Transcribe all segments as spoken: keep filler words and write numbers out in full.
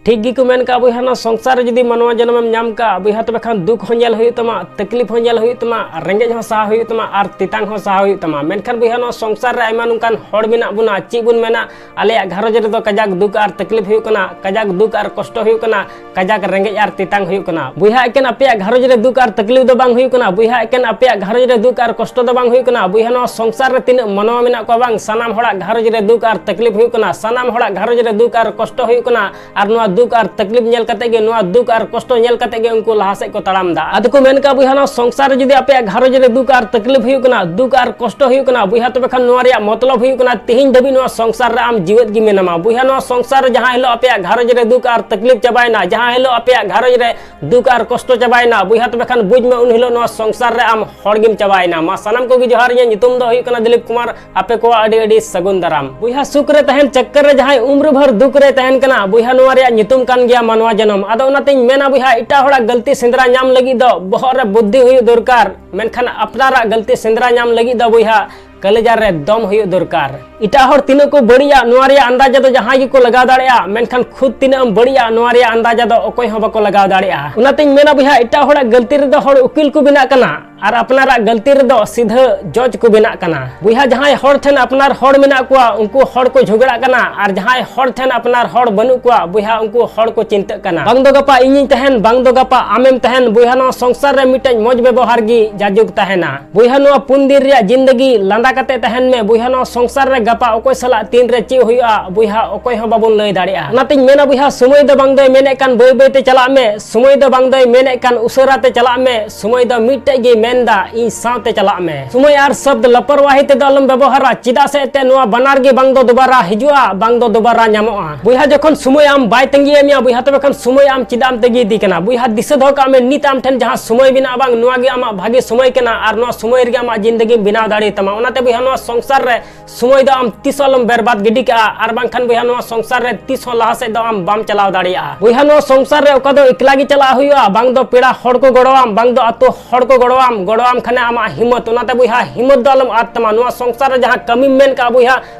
ᱴᱷᱤᱠ ᱜᱮᱠᱚ ᱢᱮᱱ ᱠᱟᱜᱼᱟ ᱵᱚᱭᱦᱟ, ᱱᱚᱣᱟ ᱥᱚᱝᱥᱟᱨ ᱨᱮ ᱡᱩᱫᱤ ᱢᱟᱱᱣᱟ ᱡᱚᱱᱚᱢᱮᱢ ᱧᱟᱢ ᱠᱟᱜᱼᱟ ᱵᱚᱭᱦᱟ, ᱛᱚᱵᱮ ᱠᱷᱟᱱ ᱫᱩᱠ ᱦᱚᱸ ᱧᱮᱞ ᱦᱩᱭᱩᱜ ᱛᱟᱢᱟ, ᱛᱟᱠᱞᱤᱯ ᱦᱚᱸ ᱧᱮᱞ ᱦᱩᱭᱩᱜ ᱛᱟᱢᱟ, ᱨᱮᱸᱜᱮᱡ ᱦᱚᱸ ᱥᱟᱦᱟᱣ ᱦᱩᱭᱩᱜ ᱛᱟᱢᱟ, ᱟᱨ ᱛᱮᱛᱟᱝ ᱦᱚᱸ ᱥᱟᱦᱟᱣ ᱦᱩᱭᱩᱜ ᱛᱟᱢᱟ᱾ ᱢᱮᱱᱠᱷᱟᱱ ᱵᱚᱭᱦᱟ, ᱱᱚᱣᱟ ᱥᱚᱝᱥᱟᱨ ᱨᱮ ᱟᱭᱢᱟ ᱱᱚᱝᱠᱟᱱ ᱦᱚᱲ ᱢᱮᱱᱟᱜ ᱵᱚᱱᱟ, ᱪᱮᱫ ᱵᱚᱱ ᱢᱮᱱᱟ, ᱟᱞᱮᱭᱟᱜ ᱜᱷᱟᱨᱚᱸᱡᱽ ᱨᱮᱫᱚ ᱠᱟᱡᱟᱠ ᱫᱩᱠ ᱟᱨ ᱛᱟᱠᱞᱤᱯ ᱦᱩᱭᱩᱜ ᱠᱟᱱᱟ, ᱠᱟᱡᱟᱠ ᱫᱩᱠ ᱟᱨ ᱠᱚᱥᱴᱚ ᱦᱩᱭᱩᱜ ᱠᱟᱱᱟ, ᱠᱟᱡᱟᱠ ᱨᱮᱸᱜᱮᱡ ᱟᱨ ᱛᱮᱛᱟᱝ ᱦᱩᱭᱩᱜ ᱠᱟᱱᱟ᱾ ᱵᱚᱭᱦᱟ, ᱮᱠᱮᱱ ᱟᱯᱮᱭᱟᱜ ᱜᱷᱟᱨᱚᱸᱡᱽ ᱨᱮ ᱫᱩᱠ ᱟᱨ ᱛᱟᱠᱞᱤᱯ ᱫᱚ ᱵᱟᱝ ᱦᱩᱭᱩᱜ ᱠᱟᱱᱟ᱾ ᱵᱚᱭᱦᱟ, ᱮᱠᱮᱱ ᱟᱯᱮᱭᱟᱜ ᱜᱷᱟᱨᱚᱸᱡᱽ ᱨᱮ ᱫᱩᱠ ᱟᱨ ᱠᱚᱥᱴᱚ ᱫᱚ ᱵᱟᱝ ᱦᱩᱭᱩᱜ ᱠᱟᱱᱟ᱾ ᱵᱚᱭᱦᱟ, ᱱᱚᱣᱟ ᱥᱚᱝᱥᱟᱨ ᱨᱮ ᱛᱤᱱᱟᱹᱜ ᱢᱟᱱᱣᱟ ᱢᱮᱱᱟᱜ ᱠᱚᱣᱟ ᱵᱟᱝ, ᱥᱟᱱᱟᱢ ᱦᱚᱲᱟᱜ ᱜᱷᱟᱨᱚᱸᱡᱽ ᱨᱮ ᱫᱩᱠ ᱟᱨ ᱛᱟᱠᱞᱤᱯ ᱦᱩᱭᱩᱜ ᱠᱟᱱᱟ, ᱥᱟᱱᱟᱢ ᱦᱚᱲᱟᱜ ᱜᱷᱟᱨᱚᱸᱡᱽ ᱨᱮ ᱫᱩᱠ ᱟᱨ ᱠᱚᱥᱴᱚ ᱦᱩᱭᱩᱜ ᱠᱟᱱᱟ᱾ ᱟᱨ ᱱᱚᱣᱟ ᱫᱩᱠ ᱟᱨ ᱛᱟᱠᱞᱤᱯ ᱧᱮᱞ ᱠᱟᱛᱮ ᱜᱮ, ᱱᱚᱣᱟ ᱫᱩᱠ ᱟᱨ ᱠᱚᱥᱴᱚ ᱧᱮᱞ ᱠᱟᱛᱮ ᱜᱮ ᱩᱱᱠᱩ ᱞᱟᱦᱟ ᱥᱮᱫ ᱠᱚ ᱛᱟᱲᱟᱢ ᱫᱟ᱾ ᱟᱫᱚ ᱠᱚ ᱢᱮᱱ ᱠᱟᱜᱼᱟ, ᱵᱚᱭᱦᱟ, ᱱᱚᱣᱟ ᱥᱚᱝᱥᱟᱨ ᱨᱮ ᱡᱩᱫᱤ ᱟᱯᱮᱭᱟᱜ ᱜᱷᱟᱨᱚᱸᱡᱽ ᱨᱮ ᱫᱩᱠ ᱟᱨ ᱛᱟᱠᱞᱤᱯ ᱦᱩᱭᱩᱜ ᱠᱟᱱᱟ, ᱫᱩᱠ ᱟᱨ ᱠᱚᱥᱴᱚ ᱦᱩᱭᱩᱜ ᱠᱟᱱᱟ, ᱵᱚᱭᱦᱟ, ᱛᱚᱵᱮ ᱠᱷᱟᱱ ᱱᱚᱣᱟ ᱨᱮᱭᱟᱜ ᱢᱚᱛᱞᱚᱵ ᱦᱩᱭᱩᱜ ᱠᱟᱱᱟ, ᱛᱤᱦᱤᱧ ᱫᱷᱟᱹᱵᱤᱡ ᱱᱚᱣᱟ ᱥᱚᱝᱥᱟᱨ ᱨᱮ ᱟᱢ ᱡᱤᱣᱮᱫ ᱜᱮ ᱢᱮᱱᱟᱢᱟ᱾ ᱵᱚᱭᱦᱟ, ᱱᱚᱣᱟ ᱥᱚᱝᱥᱟᱨ ᱨᱮ ᱡᱟᱦᱟᱸ ᱦᱤᱞᱳᱜ ᱟᱯᱮᱭᱟᱜ ᱜᱷᱟᱨᱚᱸᱡᱽ ᱨᱮ ᱫᱩᱠ ᱟᱨ ᱛᱟᱠᱞᱤᱯ ᱪᱟᱵᱟᱭᱮᱱᱟ, ᱡᱟᱦᱟᱸ ᱦᱤᱞᱳᱜ ᱟᱯᱮᱭᱟᱜ ᱜᱷᱟᱨᱚᱸᱡᱽ ᱨᱮ ᱫᱩᱠ ᱟᱨ ᱠᱚᱥᱴᱚ ᱪᱟᱵᱟᱭᱮᱱᱟ, ᱵᱚᱭᱦᱟ, ᱛᱚᱵᱮ ᱠᱷᱟᱱ ᱵᱩᱡᱽ ᱢᱮ, ᱩᱱ ᱦᱤᱞᱳᱜ ᱱᱚᱣᱟ ᱥᱚᱝᱥᱟᱨ ᱨᱮ ᱟᱢ ᱦᱚᱲ ᱜᱮᱢ ᱪᱟᱵᱟᱭᱮᱱᱟ᱾ ᱢᱟ ᱥᱟᱱᱟᱢ ᱠᱚᱜᱮ ᱡᱚᱦᱟᱨ, ᱤᱧᱟᱹᱜ ᱧᱩᱛᱩᱢ ᱫᱚ ᱦᱩᱭᱩᱜ ᱠᱟᱱᱟ ᱫᱤᱞᱤᱯ ᱠᱩᱢᱟᱨ᱾ ᱟᱯᱮ ᱠᱚᱣᱟᱜ ᱟᱹᱰᱤ ᱟᱹᱰᱤ ᱥᱟᱹᱜᱩᱱ ᱫᱟᱨᱟᱢ᱾ ᱵᱚᱭᱦᱟ, ᱥᱩᱠ ᱨᱮ ᱛᱟᱦᱮᱱ ᱪᱟᱠᱠᱟᱨ ᱨᱮ ᱡᱟᱦᱟᱸᱭ ᱩᱢᱨ ᱵᱷᱚᱨ ᱫᱩᱠ ᱨᱮ ᱛᱟᱦᱮᱱ ᱠᱟᱱᱟ, ᱵᱚᱭᱦᱟ, ᱱᱚᱣᱟ ᱨᱮᱭᱟᱜ ᱧᱩᱛᱩᱢ ᱠᱟᱱ ᱜᱮᱭᱟ ᱢᱟᱱᱣᱟ ᱡᱚᱱᱚᱢ᱾ ᱟᱫᱚ ᱚᱱᱟᱛᱤᱧ ᱢᱮᱱᱟ ᱵᱚᱭᱦᱟ, ᱮᱴᱟᱜ ᱦᱚᱲᱟᱜ ᱜᱟᱹᱞᱛᱤ ᱥᱮᱸᱫᱽᱨᱟ ᱧᱟᱢ ᱞᱟᱹᱜᱤᱫ ᱫᱚ ᱵᱚᱦᱚᱜ ᱨᱮ ᱵᱩᱫᱽᱫᱷᱤ ᱦᱩᱭᱩᱜ ᱫᱚᱨᱠᱟᱨ, ᱢᱮᱱᱠᱷᱟᱱ ᱟᱯᱱᱟᱨᱟᱜ ᱜᱟᱹᱞᱛᱤ ᱥᱮᱸᱫᱽᱨᱟ ᱧᱟᱢ ᱞᱟᱹᱜᱤᱫ ᱫᱚ ᱵᱚᱭᱦᱟ, ᱠᱟᱹᱞᱮᱡᱟ ᱨᱮ ᱫᱚᱢ ᱦᱩᱭᱩᱜ ᱫᱚᱨᱠᱟᱨ᱾ ᱮᱴᱟᱜ ᱦᱚᱲ ᱛᱤᱱᱟᱹᱜ ᱠᱚ ᱵᱟᱹᱲᱤᱡᱼᱟ, ᱱᱚᱣᱟ ᱨᱮᱭᱟᱜ ᱟᱱᱫᱟᱡᱟ ᱫᱚ ᱡᱟᱦᱟᱸᱭ ᱜᱮᱠᱚ ᱞᱟᱜᱟᱣ ᱫᱟᱲᱮᱭᱟᱜᱼᱟ, ᱢᱮᱱᱠᱷᱟᱱ ᱠᱷᱩᱫ ᱛᱤᱱᱟᱹᱜ ᱮᱢ ᱵᱟᱹᱲᱤᱡᱼᱟ, ᱱᱚᱣᱟ ᱨᱮᱭᱟᱜ ᱟᱱᱫᱟᱡᱟ ᱫᱚ ᱚᱠᱚᱭ ᱦᱚᱸ ᱵᱟᱠᱚ ᱞᱟᱜᱟᱣ ᱫᱟᱲᱮᱭᱟᱜᱼᱟ᱾ ᱚᱱᱟᱛᱤᱧ ᱢᱮᱱᱟ ᱵᱚᱭᱦᱟ, ᱮᱴᱟᱜ ᱦᱚᱲᱟᱜ ᱜᱟᱹᱞᱛᱤ ᱨᱮᱫᱚ ᱦᱚᱲ ᱩᱠᱤᱞ ᱠᱚ ᱵᱮᱱᱟᱜ ᱠᱟᱱᱟ, ᱟᱨ ᱟᱯᱱᱟᱨᱟᱜ ᱜᱟᱹᱞᱛᱤ ᱨᱮᱫᱚ ᱥᱤᱫᱷᱟᱹ ᱡᱚᱡᱽ ᱠᱚ ᱵᱮᱱᱟᱜ ᱠᱟᱱᱟ᱾ ᱵᱚᱭᱦᱟ, ᱡᱟᱦᱟᱸᱭ ᱦᱚᱲ ᱴᱷᱮᱱ ᱟᱯᱱᱟᱨ ᱦᱚᱲ ᱢᱮᱱᱟᱜ ᱠᱚᱣᱟ, ᱩᱱᱠᱩ ᱦᱚᱲ ᱠᱚ ᱡᱷᱚᱜᱽᱲᱟᱜ ᱠᱟᱱᱟ, ᱟᱨ ᱡᱟᱦᱟᱸᱭ ᱦᱚᱲ ᱴᱷᱮᱱ ᱟᱯᱱᱟᱨ ᱦᱚᱲ ᱵᱟᱹᱱᱩᱜ ᱠᱚᱣᱟ, ᱵᱚᱭᱦᱟ, ᱩᱱᱠᱩ ᱦᱚᱲ ᱠᱚ ᱪᱤᱱᱛᱟᱹᱜ ᱠᱟᱱᱟ᱾ ᱵᱟᱝ ᱫᱚ ᱜᱟᱯᱟ ᱤᱧᱤᱧ ᱛᱟᱦᱮᱱ, ᱵᱟᱝ ᱫᱚ ᱜᱟᱯᱟ ᱟᱢᱮᱢ ᱛᱟᱦᱮᱱ, ᱵᱚᱭᱦᱟ, ᱱᱚᱣᱟ ᱥᱚᱝᱥᱟᱨ ᱨᱮ ᱢᱤᱫᱴᱮᱡ ᱢᱚᱡᱽ ᱵᱮᱵᱚᱦᱟᱨ ᱜᱮ ᱡᱟᱡᱩᱜᱽ ᱛᱟᱦᱮᱱᱟ᱾ ᱵᱚᱭᱦᱟ, ᱱᱚᱣᱟ ᱯᱩᱱ ᱫᱤᱱ ᱨᱮᱭᱟᱜ ᱡᱤᱱᱫᱮᱜᱤ ᱞᱟᱸᱫᱟ ᱠᱟᱛᱮ ᱛᱟᱦᱮᱱ ᱢᱮ᱾ ᱵᱚᱭᱦᱟ, ᱱᱚᱣᱟ ᱥᱚᱝᱥᱟᱨ ᱨᱮ ᱜᱟᱯᱟ ᱚᱠᱚᱭ ᱥᱟᱞᱟᱜ ᱛᱤᱱ ᱨᱮ ᱪᱮᱫ ᱦᱩᱭᱩᱜᱼᱟ, ᱵᱚᱭᱦᱟ, ᱚᱠᱚᱭ ᱦᱚᱸ ᱵᱟᱵᱚᱱ ᱞᱟᱹᱭ ᱫᱟᱲᱮᱭᱟᱜᱼᱟ᱾ ᱚᱱᱟᱛᱤᱧ ᱢᱮᱱᱟ ᱵᱚᱭᱦᱟ, ᱥᱚᱢᱚᱭ ᱫᱚ ᱵᱟᱝ ᱫᱚᱭ ᱢᱮᱱᱮᱫ ᱠᱟᱱ ᱵᱟᱹᱭ ᱵᱟᱹᱭ ᱛᱮ ᱪᱟᱞᱟᱜ ᱢᱮ, ᱥᱚᱢᱚᱭ ᱫᱚ ᱵᱟᱝ ᱫᱚᱭ ᱢᱮᱱᱮᱫ ᱠᱟᱱ ᱩᱥᱟᱹᱨᱟ ᱛᱮ ᱪᱟᱞᱟᱜ ᱢᱮ, ᱥᱚᱢᱚᱭ ᱫᱚ ᱢᱤᱫᱴᱮᱡ ᱜᱮ ᱢᱮᱱᱫᱟ, ᱤᱧ ᱥᱟᱶᱛᱮ ᱪᱟᱞᱟᱜ ᱢᱮ᱾ ᱥᱚᱢᱚᱭ ᱟᱨ ᱥᱚᱵᱫ ᱞᱟᱯᱚᱨᱣᱟᱦᱤ ᱛᱮᱫᱚ ᱟᱞᱚᱢ ᱵᱮᱵᱚᱦᱟᱨᱟ, ᱪᱮᱫᱟᱜ ᱥᱮ ᱮᱱᱛᱮ ᱱᱚᱣᱟ ᱵᱟᱱᱟᱨ ᱜᱮ ᱵᱟᱝ ᱫᱚ ᱫᱩᱵᱟᱨᱟ ᱦᱤᱡᱩᱜᱼᱟ, ᱵᱟᱝ ᱫᱚ ᱫᱩᱵᱟᱨᱟ ᱧᱟᱢᱚᱜᱼᱟ᱾ ᱵᱚᱭᱦᱟ, ᱡᱚᱠᱷᱚᱱ ᱥᱚᱢᱚᱭ ᱟᱢ ᱵᱟᱭ ᱛᱟᱺᱜᱤᱭᱮᱫ ᱢᱮᱭᱟ ᱵᱚᱭᱦᱟ, ᱛᱚᱵᱮ ᱠᱷᱟᱱ ᱥᱚᱢᱚᱭ ᱟᱢ ᱪᱮᱫᱟᱜ ᱮᱢ ᱛᱟᱺᱜᱤ ᱤᱫᱤ ᱠᱟᱱᱟ? ᱵᱚᱭᱦᱟ, ᱫᱤᱥᱟᱹ ᱫᱚᱦᱚ ᱠᱟᱜ ᱢᱮ, ᱱᱤᱛ ᱟᱢ ᱴᱷᱮᱱ ᱡᱟᱦᱟᱸ ᱥᱚᱢᱚᱭ ᱢᱮᱱᱟᱜᱼᱟ ᱵᱟᱝ, ᱱᱚᱣᱟ ᱜᱮ ᱟᱢᱟᱜ ᱵᱷᱟᱜᱮ ᱥᱚᱢᱚᱭ ᱠᱟᱱᱟ, ᱟᱨ ᱱᱚᱣᱟ ᱥᱚᱢᱚᱭ ᱨᱮᱜᱮ ᱟᱢᱟᱜ ᱡᱤᱱᱫᱮᱜᱤᱢ ᱵᱮᱱᱟᱣ ᱫᱟᱲᱮᱭᱟᱛᱟᱢᱟ᱾ ᱚᱱᱟᱛᱮ ᱵᱚᱭᱦᱟ, ᱱᱚᱣᱟ ᱥᱚᱝᱥᱟᱨ ᱨᱮ ᱥᱚᱢᱚᱭ ᱫᱚ ᱟᱢ ᱛᱤᱥ ᱦᱚᱸ ᱟᱞᱚᱢ ᱵᱮᱨᱵᱟᱫ ᱜᱤᱰᱤ ᱠᱟᱜᱼᱟ, ᱟᱨ ᱵᱟᱝᱠᱷᱟᱱ ᱵᱚᱭᱦᱟ, ᱱᱚᱣᱟ ᱥᱚᱝᱥᱟᱨ ᱨᱮ ᱛᱤᱥ ᱦᱚᱸ ᱞᱟᱦᱟ ᱥᱮᱫ ᱫᱚ ᱟᱢ ᱵᱟᱢ ᱪᱟᱞᱟᱣ ᱫᱟᱲᱮᱭᱟᱜᱼᱟ᱾ ᱵᱚᱭᱦᱟ, ᱱᱚᱣᱟ ᱥᱚᱝᱥᱟᱨ ᱨᱮ ᱚᱠᱟ ᱫᱚ ᱮᱠᱞᱟ ᱜᱮ ᱪᱟᱞᱟᱜ ᱦᱩᱭᱩᱜᱼᱟ, ᱵᱟᱝ ᱫᱚ ᱯᱮᱲᱟ ᱦᱚᱲ ᱠᱚ ᱜᱚᱲᱚᱣᱟᱢ, ᱵᱟᱝ ᱫᱚ ᱟᱛᱳ ᱦᱚᱲ ᱠᱚ ᱜᱚᱲᱚᱣᱟᱢ, ᱜᱚᱲᱚᱣᱟᱢ ᱠᱷᱟᱱᱮ ᱟᱢᱟᱜ ᱦᱤᱢᱢᱚᱛ᱾ ᱚᱱᱟᱛᱮ ᱵᱚᱭᱦᱟ, ᱦᱤᱢᱢᱚᱛ ᱫᱚ ᱟᱞᱚᱢ ᱟᱫ ᱛᱟᱢᱟ᱾ ᱱᱚᱣᱟ ᱥᱚᱝᱥᱟᱨ ᱨᱮ ᱡᱟᱦᱟᱸ ᱠᱟᱹᱢᱤᱢ ᱢᱮᱱ ᱠᱟᱜᱼᱟ ᱵᱚᱭᱦᱟ,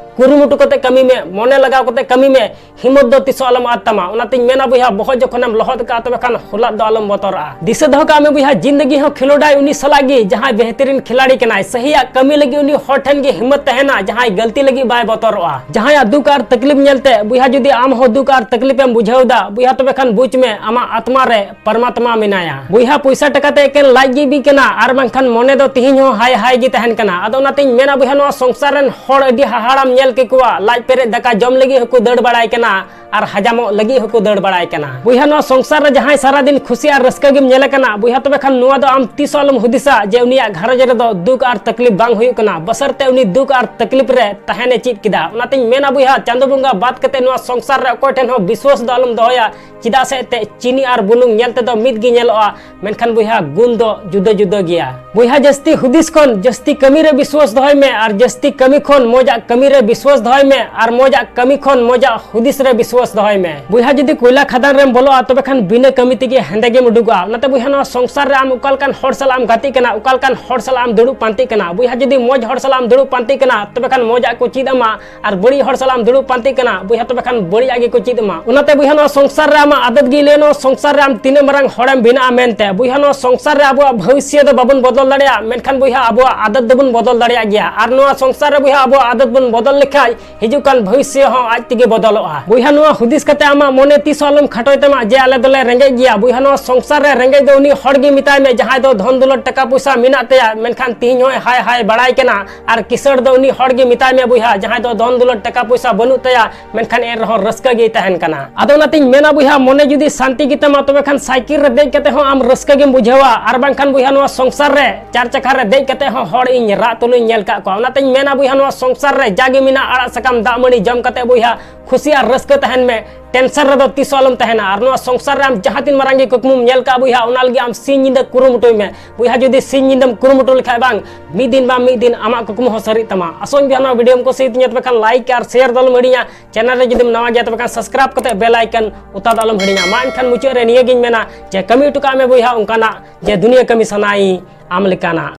ᱠᱩᱨᱩᱢᱩᱴᱩ ᱠᱟᱛᱮ ᱠᱟᱹᱢᱤ ᱢᱮ, ᱢᱚᱱᱮ ᱞᱟᱜᱟᱣ ᱠᱟᱛᱮ ᱠᱟᱹᱢᱤ ᱢᱮ, ᱦᱤᱢᱢᱚᱛ ᱫᱚ ᱛᱤᱥ ᱦᱚᱸ ᱟᱞᱚᱢ ᱟᱫ ᱛᱟᱢᱟ᱾ ᱚᱱᱟᱛᱤᱧ ᱢᱮᱱᱟ ᱵᱚᱭᱦᱟ, ᱵᱚᱦᱚᱜ ᱡᱚᱠᱷᱚᱱᱮᱢ ᱞᱚᱦᱚᱫ ᱠᱟᱜᱼᱟ, ᱛᱚᱵᱮ ᱠᱷᱟᱱ ᱦᱚᱞᱟᱫ ᱫᱚ ᱟᱞᱚᱢ ᱵᱚᱛᱚᱨᱟᱜᱼᱟ᱾ ᱫᱤᱥᱟᱹ ᱫᱚᱦᱚ ᱠᱟᱜ ᱢᱮ ᱵᱚᱭᱦᱟ, ᱡᱤᱱᱫᱮᱜᱤ ᱦᱚᱸ ᱠᱷᱮᱞᱳᱰᱟᱭ ᱩᱱᱤ ᱥᱟᱞᱟᱜ ᱜᱮ, ᱡᱟᱦᱟᱸᱭ ᱵᱮᱦᱛᱮᱨᱤᱱ ᱠᱷᱤᱞᱟᱲᱤ ᱠᱟᱱᱟᱭ᱾ ᱥᱟᱹᱦᱤᱭᱟᱜ ᱠᱟᱹᱢᱤ ᱞᱟᱹᱜᱤᱫ ᱩᱱᱤ ᱦᱚᱲ ᱴᱷᱮᱱ ᱜᱮ ᱦᱤᱢᱢᱚᱛ ᱛᱟᱦᱮᱱᱟ, ᱡᱟᱦᱟᱸᱭ ᱜᱟᱹᱞᱛᱤ ᱞᱟᱹᱜᱤᱫ ᱵᱟᱭ ᱵᱚᱛᱚᱨᱚᱜᱼᱟ᱾ ᱡᱟᱦᱟᱸᱭᱟᱜ ᱫᱩᱠ ᱟᱨ ᱛᱟᱠᱞᱤᱯ ᱧᱮᱞᱛᱮ ᱵᱚᱭᱦᱟ, ᱡᱩᱫᱤ ᱟᱢ ᱦᱚᱸ ᱫᱩᱠ ᱟᱨ ᱛᱟᱠᱞᱤᱯ ᱮᱢ ᱵᱩᱡᱷᱟᱹᱣ ᱮᱫᱟ ᱵᱚᱭᱦᱟ, ᱛᱚᱵᱮ ᱠᱷᱟᱱ ᱵᱩᱡᱽ ᱢᱮ, ᱟᱢᱟᱜ ᱟᱛᱢᱟ ᱨᱮ ᱯᱚᱨᱢᱟᱛᱢᱟ ᱢᱮᱱᱟᱭᱟ᱾ ᱵᱚᱭᱦᱟ, ᱯᱚᱭᱥᱟ ᱴᱟᱠᱟ ᱛᱮ ᱮᱠᱮᱱ ᱞᱟᱡ ᱜᱮ ᱵᱤ ᱠᱟᱱᱟ, ᱟᱨ ᱵᱟᱝᱠᱷᱟᱱ ᱢᱚᱱᱮ ᱫᱚ ᱛᱤᱦᱤᱧ ᱦᱚᱸ ᱦᱟᱭ ᱦᱟᱭ ᱜᱮ ᱛᱟᱦᱮᱱ ᱠᱟᱱᱟ᱾ ᱟᱫᱚ ᱚᱱᱟᱛᱤᱧ ᱢᱮᱱᱟ ᱵᱚᱭᱦᱟ, ᱱᱚᱣᱟ ᱥᱚᱝᱥᱟᱨ ᱨᱮᱱ ᱦᱚᱲ ᱟᱹᱰᱤ ᱦᱟᱦᱟᱲᱟᱢ ᱧᱮᱞ ᱠᱮᱠᱚᱣᱟ, ᱞᱟᱡ ᱯᱮᱨᱮᱡ ᱫᱟᱠᱟ ᱡᱚᱢ ᱞᱟᱹᱜᱤᱫ ᱦᱚᱸᱠᱚ ᱫᱟᱹᱲ ᱵᱟᱲᱟᱭ ᱠᱟᱱᱟ ᱟᱨ ᱦᱟᱡᱟᱢᱚᱜ ᱞᱟᱹᱜᱤᱫ ᱦᱚᱸᱠᱚ ᱫᱟᱹᱲ ᱵᱟᱲᱟᱭ ᱠᱟᱱᱟ᱾ ᱵᱚᱭᱦᱟ, ᱱᱚᱣᱟ ᱥᱚᱝᱥᱟᱨ ᱨᱮ ᱡᱟᱦᱟᱸᱭ ᱥᱟᱨᱟᱫᱤᱱ ᱠᱷᱩᱥᱤ ᱟᱨ ᱨᱟᱹᱥᱠᱟᱹ ᱜᱮᱢ ᱧᱮᱞᱮ ᱠᱟᱱᱟ ᱵᱚᱭᱦᱟ, ᱛᱚᱵᱮ ᱠᱷᱟᱱ ᱱᱚᱣᱟ ᱫᱚ ᱟᱢ ᱛᱤᱥ ᱦᱚᱸ ᱟᱞᱚᱢ ᱦᱩᱫᱤᱥᱟ ᱡᱮ ᱩᱱᱤᱭᱟᱜ ᱜᱷᱟᱨᱚᱸᱡᱽ ᱨᱮᱫᱚ ᱫᱩᱠ ᱟᱨ ᱛᱟᱠᱞᱤᱯ ᱵᱟᱝ ᱦᱩᱭᱩᱜ ᱠᱟᱱᱟ, ᱵᱟᱥᱟᱨᱛᱮ ᱩᱱᱤ ᱫᱩᱠ ᱟᱨ ᱛᱟᱠᱞᱤᱯ ᱨᱮ ᱛᱟᱦᱮᱱᱮ ᱪᱮᱫ ᱠᱮᱫᱟ᱾ ᱚᱱᱟᱛᱤᱧ ᱢᱮᱱᱟ ᱵᱚᱭᱦᱟ, ᱪᱟᱸᱫᱳ ᱵᱚᱸᱜᱟ ᱵᱟᱫ ᱠᱟᱛᱮ ᱱᱚᱣᱟ ᱥᱚᱝᱥᱟᱨ ᱨᱮ ᱚᱠᱚᱭ ᱴᱷᱮᱱ ᱦᱚᱸ ᱵᱤᱥᱣᱟᱥ ᱫᱚ ᱟᱞᱚᱢ ᱫᱚᱦᱚᱭᱟ᱾ ᱪᱮᱫᱟᱜ ᱥᱮ ᱮᱱᱛᱮᱫ ᱪᱤᱱᱤ ᱟᱨ ᱵᱩᱞᱩᱝ ᱧᱮᱞ ᱛᱮᱫᱚ ᱢᱤᱫ ᱜᱮ ᱧᱮᱞᱚᱜᱼᱟ, ᱢᱮᱱᱠᱷᱟᱱ ᱵᱚᱭᱦᱟ, ᱜᱩᱱ ᱫᱚ ᱡᱩᱫᱟᱹ ᱡᱩᱫᱟᱹ ᱜᱮᱭᱟ᱾ ᱵᱚᱭᱦᱟ, ᱡᱟᱹᱥᱛᱤ ᱦᱩᱫᱤᱥ ᱠᱷᱚᱱ ᱡᱟᱹᱥᱛᱤ ᱠᱟᱹᱢᱤ ᱨᱮ ᱵᱤᱥᱣᱟᱥ ᱫᱚᱦᱚᱭ ᱢᱮ, ᱟᱨ ᱡᱟᱹᱥᱛᱤ ᱠᱟᱹᱢᱤ ᱠᱷᱚᱱ ᱢᱚᱡᱟᱜ ᱠᱟᱹᱢᱤ ᱨᱮ ᱵᱤᱥᱣᱟᱥ ᱫᱚᱦᱚᱭ ᱢᱮ, ᱟᱨ ᱢᱚᱡᱟᱜ ᱠᱟᱹᱢᱤ ᱠᱷᱚᱱ ᱢᱚᱡᱟᱜ ᱦᱩᱫᱤᱥ ᱨᱮ ᱵᱤᱥᱣᱟᱥ ᱫᱚᱦᱚᱭ ᱢᱮ᱾ ᱵᱚᱭᱦᱟ, ᱡᱩᱫᱤ ᱠᱚᱭᱞᱟ ᱠᱷᱟᱫᱟᱱ ᱨᱮᱢ ᱵᱚᱞᱚᱜᱼᱟ, ᱛᱚᱵᱮ ᱠᱷᱟᱱ ᱵᱤᱱᱟᱹ ᱠᱟᱹᱢᱤ ᱛᱮᱜᱮ ᱦᱮᱸᱫᱮ ᱜᱮᱢ ᱩᱰᱩᱠᱚᱜᱼᱟ᱾ ᱚᱱᱟᱛᱮ ᱵᱚᱭᱦᱟ, ᱱᱚᱣᱟ ᱥᱚᱝᱥᱟᱨ ᱨᱮ ᱟᱢ ᱚᱠᱟ ᱞᱮᱠᱟᱱ ᱦᱚᱲ ᱥᱟᱞᱟᱜ ᱮᱢ ᱜᱟᱛᱮᱜ ᱠᱟᱱᱟ, ᱚᱠᱟ ᱞᱮᱠᱟᱱ ᱦᱚᱲ ᱥᱟᱞᱟᱜ ᱮᱢ ᱫᱩᱲᱩᱵ ᱯᱟᱱᱛᱮᱜ ᱠᱟᱱᱟ᱾ ᱵᱚᱭᱦᱟ, ᱡᱩᱫᱤ ᱢᱚᱡᱽ ᱦᱚᱲ ᱥᱟᱞᱟᱜ ᱮᱢ ᱫᱩᱲᱩᱵ ᱯᱟᱱᱛᱮᱜ ᱠᱟᱱᱟ, ᱛᱚᱵᱮ ᱠᱷᱟᱱ ᱢᱚᱡᱟᱜ ᱠᱚ ᱪᱮᱫ ᱟᱢᱟ, ᱟᱨ ᱵᱟᱹᱲᱤᱡ ᱦᱚᱲ ᱥᱟᱞᱟᱜ ᱮᱢ ᱫᱩᱲᱩᱵ ᱯᱟᱱᱛᱮᱜ ᱠᱟᱱᱟ, ᱵᱚᱭᱦᱟ, ᱛᱚᱵᱮ ᱠᱷᱟᱱ ᱵᱟᱹᱲᱤᱡᱟᱜ ᱜᱮᱠᱚ ᱪᱮᱫ ᱟᱢᱟ᱾ ᱚᱱᱟᱛᱮ ᱵᱚᱭᱦᱟ, ᱱᱚᱣᱟ ᱥᱚᱝᱥᱟᱨ ᱨᱮ ᱟᱢᱟᱜ ᱟᱫᱚᱛ ᱜᱮ ᱞᱟᱹᱭᱟ, ᱱᱚᱣᱟ ᱥᱚᱝᱥᱟᱨ ᱨᱮ ᱟᱢ ᱛᱤᱱᱟᱹᱜ ᱢᱟᱨᱟᱝ ᱦᱚᱲᱮᱢ ᱵᱮᱱᱟᱜᱼᱟ ᱢᱮᱱᱛᱮ᱾ ᱵᱚᱭᱦᱟ, ᱱᱚᱣᱟ ᱥᱚᱝᱥᱟᱨ ᱨᱮ ᱟᱵᱚᱣᱟᱜ ᱵᱷᱚᱵᱤᱥᱥᱚ ᱫᱚ ᱵᱟᱵᱚᱱ ᱵᱚᱫᱚᱞ ᱫᱟᱲᱮᱭᱟᱜᱼᱟ, ᱢᱮᱱᱠᱷᱟᱱ ᱵᱚᱭᱦᱟ, ᱟᱵᱚᱣᱟᱜ ᱟᱫᱚᱛ ᱫᱚᱵᱚᱱ ᱵᱚᱫᱚᱞ ᱫᱟᱲᱮᱭᱟᱜ ᱜᱮᱭᱟ᱾ ᱟᱨ ᱱᱚᱣᱟ ᱥᱚᱝᱥᱟᱨ ᱨᱮ ᱵᱚᱭᱦᱟ, ᱟᱵᱚᱣᱟᱜ ᱟᱫᱚᱛ ᱵᱚᱱ ᱵᱚᱫᱚᱞ ᱞᱮᱠᱷᱟᱡ, ᱦᱤᱡᱩᱜ ᱠᱟᱱ ᱵᱷᱚᱵᱤᱥᱥᱚ ᱦᱚᱸ ᱟᱡ ᱛᱮᱜᱮ ᱵᱚᱫᱚᱞᱚᱜᱼᱟ᱾ ᱵᱚᱭᱦᱟ, ᱱᱚᱣᱟ ᱦᱩᱫᱤᱥ ᱠᱟᱛᱮ ᱟᱢᱟᱜ ᱢᱚᱱᱮ ᱛᱤᱥ ᱦᱚᱸ ᱟᱞᱚᱢ ᱠᱷᱟᱴᱚᱭ ᱛᱟᱢᱟ ᱡᱮ ᱟᱞᱮ ᱫᱚᱞᱮ ᱨᱮᱸᱜᱮᱡ ᱜᱮᱭᱟ᱾ ᱵᱚᱭᱦᱟ, ᱱᱚᱣᱟ ᱥᱚᱝᱥᱟᱨ ᱨᱮ ᱨᱮᱸᱜᱮᱡ ᱫᱚ ᱩᱱᱤ ᱦᱚᱲ ᱜᱮ ᱢᱮᱛᱟᱭ ᱢᱮ, ᱡᱟᱦᱟᱸᱭ ᱫᱚ ᱫᱷᱚᱱ ᱫᱚᱞᱚᱛ ᱴᱟᱠᱟ ᱯᱚᱭᱥᱟ ᱢᱮᱱᱟᱜ ᱛᱟᱭᱟ, ᱢᱮᱱᱠᱷᱟᱱ ᱛᱤᱦᱤᱧ ᱦᱚᱸᱭ ᱦᱟᱭ ᱦᱟᱭ ᱵᱟᱲᱟᱭ ᱠᱟᱱᱟ᱾ ᱟᱨ ᱠᱤᱥᱟᱹᱬ ᱫᱚ ᱩᱱᱤ ᱦᱚᱲ ᱜᱮ ᱢᱮᱛᱟᱭ ᱢᱮ ᱵᱚᱭᱦᱟ, ᱡᱟᱦᱟᱸᱭ ᱫᱚ ᱫᱷᱚᱱ ᱫᱚᱞᱚᱛ ᱴᱟᱠᱟ ᱯᱚᱭᱥᱟ ᱵᱟᱹᱱᱩᱜ ᱛᱟᱭᱟ, ᱢᱮᱱᱠᱷᱟᱱ ᱮᱱ ᱨᱮᱦᱚᱸ ᱨᱟᱹᱥᱠᱟᱹ ᱜᱮᱭ ᱛᱟᱦᱮᱱ ᱠᱟᱱᱟ᱾ ᱟᱫᱚ ᱚᱱᱟᱛᱤᱧ ᱢᱮᱱᱟ ᱵᱚᱭᱦᱟ, ᱢᱚᱱᱮ ᱡᱩᱫᱤ ᱥᱟᱱᱛᱤ ᱜᱮᱛᱟᱢᱟ, ᱛᱚᱵᱮ ᱠᱷᱟᱱ ᱥᱟᱭᱠᱮᱞ ᱨᱮ ᱫᱮᱡ ᱠᱟᱛᱮ ᱦᱚᱸ ᱟᱢ ᱨᱟᱹᱥᱠᱟᱹ ᱜᱮᱢ ᱵᱩᱡᱷᱟᱹᱣᱟ᱾ ᱟᱨ ᱵᱟᱝᱠᱷᱟᱱ ᱵᱚᱭᱦᱟ, ᱱᱚᱣᱟ ᱥᱚᱝᱥᱟᱨ ᱨᱮ ᱪᱟᱨ ᱪᱟᱠᱷᱟ ᱨᱮ ᱫᱮᱡ ᱠᱟᱛᱮ ᱦᱚᱸ ᱦᱚᱲ ᱤᱧ ᱨᱟᱜ ᱛᱩᱞᱩᱧ ᱧᱮᱞ ᱠᱟᱜ ᱠᱚᱣᱟ᱾ ᱚᱱᱟᱛᱤᱧ ᱢᱮᱱᱟ ᱵᱚᱭᱦᱟ, ᱱᱚᱣᱟ ᱥᱚᱝᱥᱟᱨ ᱨᱮ ᱡᱟᱜᱮ ᱢᱮᱱᱟᱜ ᱟᱲᱟᱜ ᱥᱟᱠᱟᱢ ᱫᱟᱜ ᱢᱟᱹᱰᱤ ᱡᱚᱢ ᱠᱟᱛᱮ ᱵᱚᱭᱦᱟ, ᱠᱷᱩᱥᱤ ᱟᱨ ᱨᱟᱹᱥᱠᱟᱹ ᱛᱟᱦᱮᱱ ᱢᱮ᱾ ᱴᱮᱱᱥᱚᱱ ᱨᱮᱫᱚ ᱛᱤᱥ ᱦᱚᱸ ᱟᱞᱚᱢ ᱛᱟᱦᱮᱱᱟ᱾ ᱟᱨ ᱱᱚᱣᱟ ᱥᱚᱝᱥᱟᱨ ᱨᱮ ᱟᱢ ᱡᱟᱦᱟᱸ ᱛᱤᱱ ᱢᱟᱨᱟᱝ ᱜᱮ ᱠᱩᱠᱢᱩᱢ ᱧᱮᱞ ᱠᱟᱜ ᱵᱚᱭᱦᱟ, ᱚᱱᱟ ᱞᱟᱹᱜᱤᱫ ᱟᱢ ᱥᱤᱧ ᱧᱤᱫᱟᱹ ᱠᱩᱨᱩᱢᱩᱴᱩᱭ ᱢᱮ᱾ ᱵᱚᱭᱦᱟ, ᱡᱩᱫᱤ ᱥᱤᱧ ᱧᱤᱫᱟᱹᱢ ᱠᱩᱨᱩᱢᱩᱴᱩ ᱞᱮᱠᱷᱟᱡ ᱵᱟᱝ, ᱢᱤᱫ ᱫᱤᱱ ᱵᱟᱝ ᱢᱤᱫ ᱫᱤᱱ ᱟᱢᱟᱜ ᱠᱩᱠᱢᱩ ᱦᱚᱸ ᱥᱟᱹᱨᱤᱜ ᱛᱟᱢᱟ᱾ ᱟᱥᱚᱜ ᱤᱧ ᱵᱚᱭᱦᱟ, ᱱᱚᱣᱟ ᱵᱷᱤᱰᱤᱭᱳᱢ ᱠᱩᱥᱤᱭᱟᱛᱤᱧᱟ, ᱛᱚᱵᱮ ᱠᱷᱟᱱ ᱞᱟᱭᱤᱠ ᱟᱨ ᱥᱮᱭᱟᱨ ᱫᱚ ᱟᱞᱚᱢ ᱦᱤᱲᱤᱧᱟ᱾ ᱪᱮᱱᱮᱞ ᱨᱮ ᱡᱩᱫᱤᱢ ᱱᱟᱣᱟ ᱜᱮᱭᱟ, ᱛᱚᱵᱮ ᱠᱷᱟᱱ ᱥᱟᱵᱥᱠᱨᱟᱭᱤᱵ ᱠᱟᱛᱮ ᱵᱮᱞ ᱟᱭᱠᱚᱱ ᱚᱛᱟ ᱫᱚ ᱟᱞᱚᱢ ᱦᱤᱲᱤᱧᱟ᱾ ᱢᱟ ᱮᱱᱠᱷᱟᱱ ᱢᱩᱪᱟᱹᱫ ᱨᱮ ᱱᱤᱭᱟᱹ ᱜᱤᱧ ᱢᱮᱱᱟ ᱡᱮ ᱠᱟᱹᱢᱤ ᱦᱚᱴᱚ ᱠᱟᱜ ᱢᱮ ᱵᱚᱭᱦᱟ ᱚᱱᱠᱟᱱᱟᱜ ᱡᱮ ᱫᱩᱱᱤᱭᱟᱹ ᱠᱟᱹᱢᱤ ᱥᱟᱱᱟᱭ ᱟᱢ ᱞᱮᱠᱟᱱᱟᱜ᱾